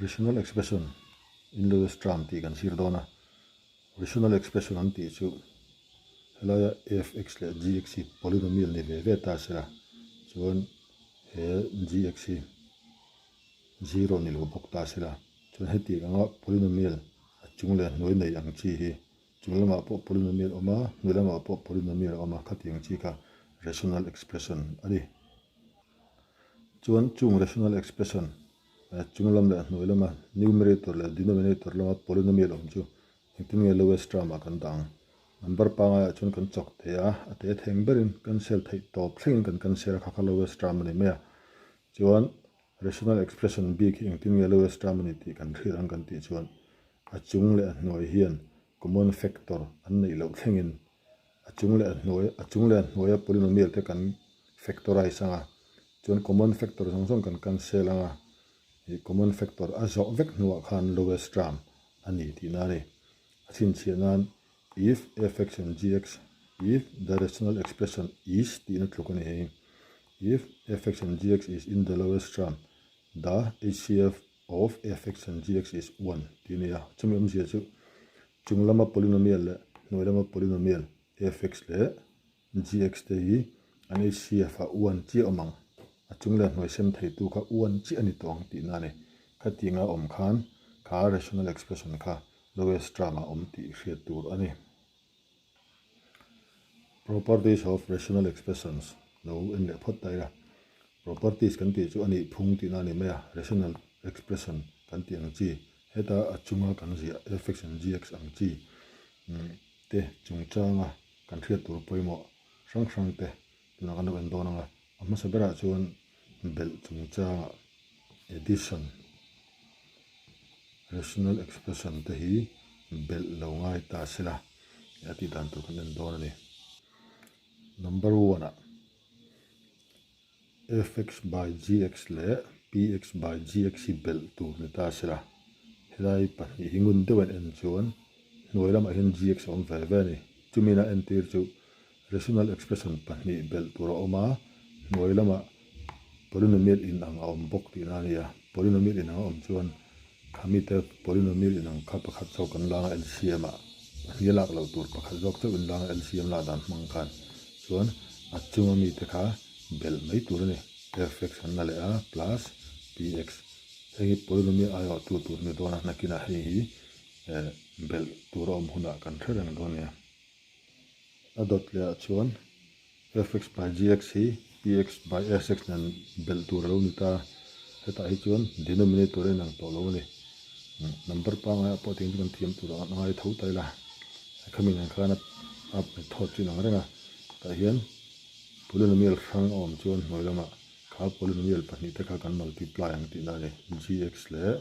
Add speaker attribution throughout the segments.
Speaker 1: Rational expression in lowest term tih kan zir dawn a. Rational expression an tih chu helaia fx leh gx hi polynomial ni ve ve ta sela chuan he gx hi zero ni lo bawk ta sela chuan heti anga polynomial a chung leh hnuai nei ang chi hi chung lamah pawh polynomial a awm a, hnuai lamah pawh polynomial a awm a, khatiang chi kha rational expression a ni. Chuan chung rational expression chung lam leh hnuai lama numerator leh denominator lama polynomial awm chu engtin nge lowest term ah kan dah ang? Number pangaiah chuan kan chawk thei a, a te theng berin cancel theih tawp thlengin kan cancel a, kha kha lowest term a ni mai a. Chuan rational expression bik hi engtin nge lowest term a ni tih kan hriat ang kan tih chuan a chung leh a hnuai hian common factor an neih loh thlengin A chung leh a hnuai, a chung leh a hnuaia polynomial te kan factorize ang a, chuan common factor zawng zawng kan cancel ang a, ih common factor a zawh vek hnuah khan lowest term a ni tihna a ni. A chhinchhiah nan if fx and gx if the rational expression is tihna tluk a ni hei. If fx and gx is in the lowest term, the HCF of fx and gx is one tih a ni a, chumi awmzia chu chung lama polynomial leh hnuai lama polynomial fx leh gx te hi an HCF ah one chiah awm ang, a chung leh hnuai sem theitu kha one chiah a ni tawh ang tihna a ni. Khatinga awm khan kha rational expression kha lowest term ah awm tih hriat tur a ni. Properties of rational expressions lo en leh phawt ta ila. Properties kan tih chu a nih phung tihna a ni mai a, rational expression kan tih ang chi, heta a chunga kan ziah fx and gx ang chi te chungchanga kan hriat tur pawimawh hrang hrang te tunah kan lo en dawn ang a. A hmasa berah chuan belh chungchanga addition rational expression te hi belh lo ngai ta sela a tih dan tur kan en dawn a ni. Number one ah fx by gx leh px by gx hi belh tur ni ta sela helai pahnih hi ngun deuh an en chuan hnuai lamah hian gx a awm ve ve a ni. Chumi na entir chu Rational expression pahnih belh tur a awm a, hnuai lamah polynomial inang a awm bawk tihna a ni a. Polynomial inang a awm chuan khamite polynomial inang kha pakhat zawk kan langa LCM ah pahnih a lak loh tur pakhat zawk chauh in langa LCM lak dan hmang khan chuan a chunga mite kha belh mai tur a ni. Fx an la leh a plus px heng hi polynomial aiawh tu tur a ni dawn a, nakinah hei hi belh tur a awm hunah kan hre reng dawn a nia. A dawt leh ah chuan fx by gx hi px by sx nen belh tur a lo ni ta. Hetah hi chuan denominator a inang tawh lo a ni. Number pangngai ah pawh tiang chu kan thiam tur a ngai tho ta ila. Khami nen khan a method chu inang reng a. Tah hian polynomial hrang a awm chuan hnuai lamah kha polynomial pahnih te kha kan multiply ang tihna a ni. Gx leh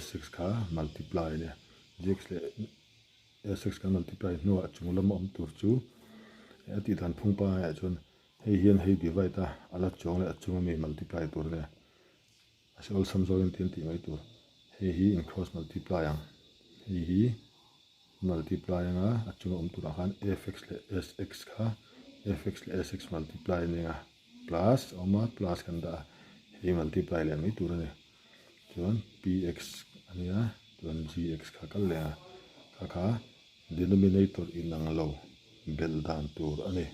Speaker 1: sx kha multiply a nia. Gx leh Sx kan multiply hnuah chung lama awm tur chu a tih dan phung pangai ah chuan hei hian hei divide a a la chuang leh a chunga mi multiply tur a nia a se awlsam zawkin tin tih mai tur hei hi in cross multiply ang hei hi multiply anga a chunga awm turah khan fx leh sx kha fx leh sx multiply a nia plus a awm a plus kan dah a hei multiply leh mai tur a ni. Chuan px a nia chuan gx kha kal leh a kha kha denominator inang lo belh dan tur a ni.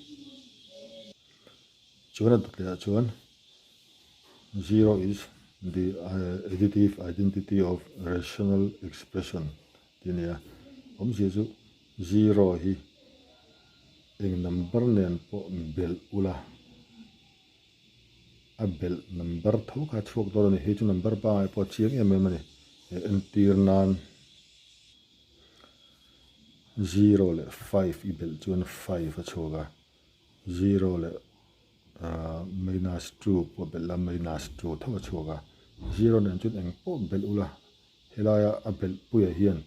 Speaker 1: Chuan a dawt leh ah chuan zero is the additive identity of rational expression tih a ni a awmzia chu zero hi eng number nen pawh belh ula. A belh number tho kha a chhuak dawn a ni. Hei chu number pangai pawh a chiang em em a ni. He entir nan zero leh five i belh chuan five a chhuak a, zero leh ah minus two pawh belh la minus two tho a chhuak a. Zero nen chuan eng pawh belh ula helaia a belh puiah hian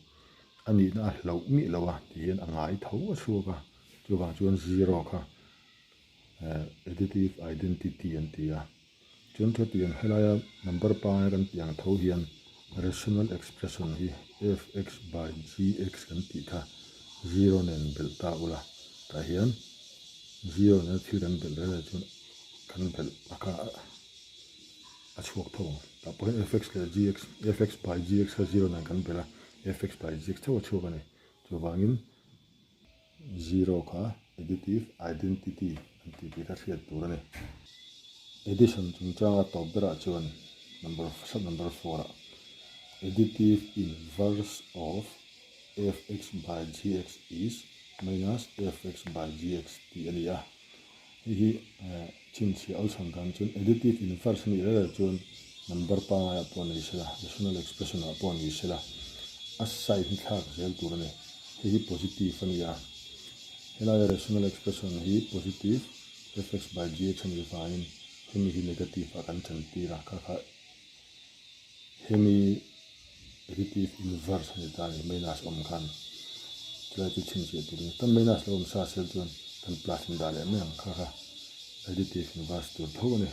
Speaker 1: a nihna a hlauh miah lo a ti hian a ngai tho a chhuak a, chuvang chuan zero kha Additive identity an ti a. Chuan chutiang helaia number pangai kan tih ang tho hian rational expression hi fx by gx kan tih kha zero nen belh ta ula. Tah hian zero nena thil kan belh rel chuan kan belh a kha a chhuak tho ang. Tah pawh hian fx leh gx, fx by gx kha zero nen kan belh a, fx by gx theuh a chhuak a ni. Chuvangin zero kha additive identity an tih tih kha hriat tur a ni. Addition chungchanga tawp berah chuan number sub number four ah additive inverse of fx by gx is minus fx by gx tih a ni a. Hei hi chhinchhiah awlsam dan chuan additive inverse a nih reng reng chuan number pangaiah pawh ni sela, rational expression ah pawh ni sela a sign hi thlak zel tur a ni. Hei hi positive a ni a, helaia rational expression hi positive fx by gx a nih vangin hemi hi negative ah kan chantir a, kha kha Hemi additive inverse a ni ta a ni, minus awm khan chulai chu chhinchhiah tur a ni. Kan minus lo awm sa sel chuan kan plus in dah leh mai ang kha kha additive inverse tur tho a ni.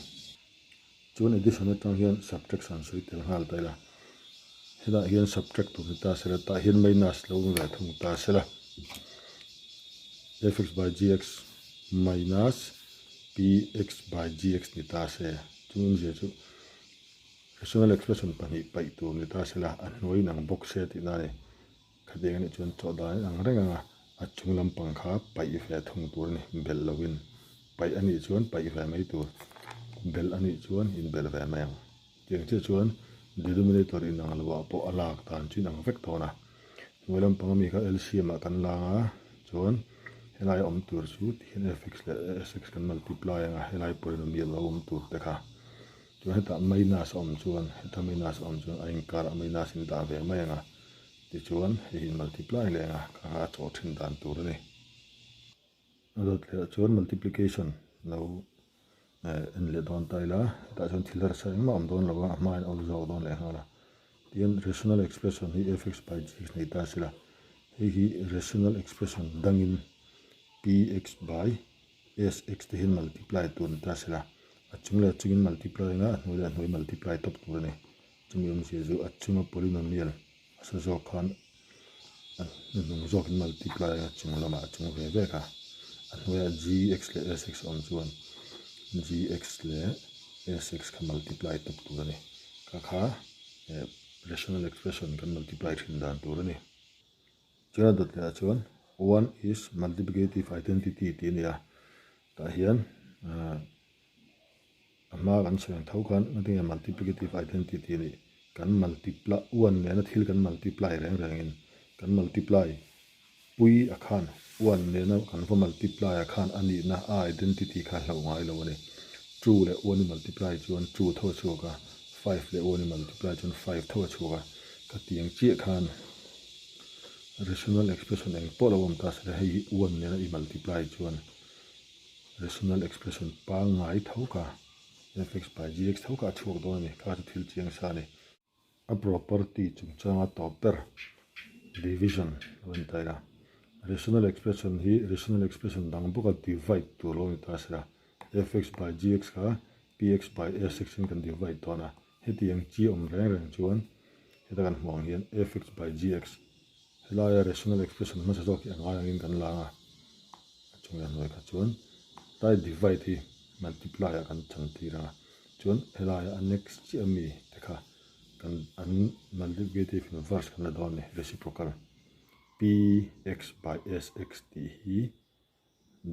Speaker 1: Chuan addition atang hian subtraction sawi tel nghal ta ila, hetah hian subtract tur ni ta sela, tah hian minus lo awm ve thung ta sela, fx by gx minus px by gx ni ta se, chung awmzia chu. Rational expression pahnih paih tur ni ta sela, a hnuai in ang bawk se tih na a ni. Khatiang anih chuan chaw dan in ang reng ang a, a chung lampang kha paih ve thung tur a ni, belh lovin. Paih anih chuan paih ve mai tur, belh anih chuan in belh ve mai ang. Tiang chiah chuan denominator in ang loh ah pawh a lak dan chu in ang vek dawn a. Hnuai lampang ami kha LCM ah kan lang a, chuan helai awm tur chu tihian fx leh sx kan multiply ang a, helai polynomial lo awm tur te kha. Chuan hetah minus a awm chuan heta minus a awm chuan a inkarah minus in dah ve mai ang a, tichuan hei hi multiply leh ang a, kha kha a chawh thin dan tur a ni. A dawt leh ah chuan multiplication lo eh en leh dawn ta ila, hetah chuan thil harsa engmah a awm dawn lo a, a hmain a awl zawk dawn leh nghal a. Tihian rational expression hi fx by gx nei ta sila, hei hi rational expression dangin px by sx te hian multiply tur ni ta sela, a chung leh a chungin multiply anga a hnuai leh a hnuai multiply tawp tur a ni. Chumi awmzia chu a chunga polynomial a sa zawk khan a hnuhnung zawkin multiply anga chung lamah a chung ve vek a, a hnuaiah gx leh sx a awm chuan gx leh sx kha multiply tawp tur a ni. Kha kha rational expression kan multiply thin dan tur a ni. Chuan a dawt lehah chuan one is multiplicative identity tih a ni a, tah hian ahh a hma kan sawi ang tho khan engtin nge multiplicative identity a nih kan multiply one nena thil kan multiply reng rengin kan multiply pui a khan one nena kan va multiply a khan a nihna a identity kha hlauh ngai lo a ni. Two leh one i multiply chuan two tho a chhuak a, five leh one i multiply chuan five tho a chhuak a, ka tiang chiah khan. Rational expression eng pawh lo awm ta se hei hi one nena i multiply chuan rational expression pangngai tho kha fx by gx tho kha a chhuak dawn a ni, kha chu thil chiang sa a ni. A property chungchanga tawp ber division lo en ta ila, rational expression hi rational expression dang bawka divide tur lo ni ta se la, fx by gx kha px by sx in kan divide dawn a, Hetiang chi awm reng reng chuan heta kan hmuh ang hian fx by gx helaia rational expression hmasa zawk hi a ngai angin kan lang a, a chung leh hnuai kha chuan tlai divide hi multiply ah kan chan tir ang a, chuan helaia a next chiah ami te kha kan an multiplicative inverse kan la dawn a ni reciprocal px by sx tih hi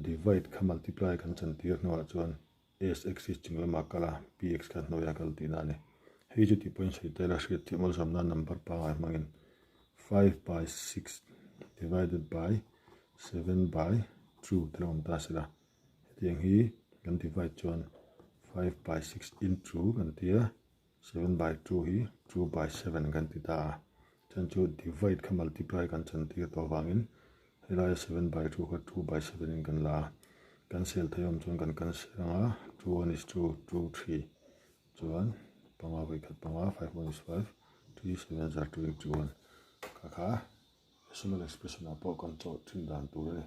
Speaker 1: divide kha multiply kan chan tir hnuah chuan SX hi chung lamah kal a, PX kha hnuaiah kal tihna a ni. Hei chu tih pawhin sawi tel a hriat theih malsawm nan number pangngai hmangin 5 by 6 divided by 7 by 2 te lo awm ta sela. Hetiang hi kan divide chuan 5 by 6 into kan ti a, 7 by 2 hi 2 by 7 kan ti ta a. Chuan chu divide kha multiply kan chantir tawh avangin Helaia 7 by 2 kha 2 by 7 in kan la a, cancel thei awm chuan kan cancel ang a, 2 one is 2, 2 3 chuan panga vawi khat panga, 5 one is 5, 3 7 zar 2 in 2 one kha kha decimal expression ah pawh kan chawh thin dan tur a ni.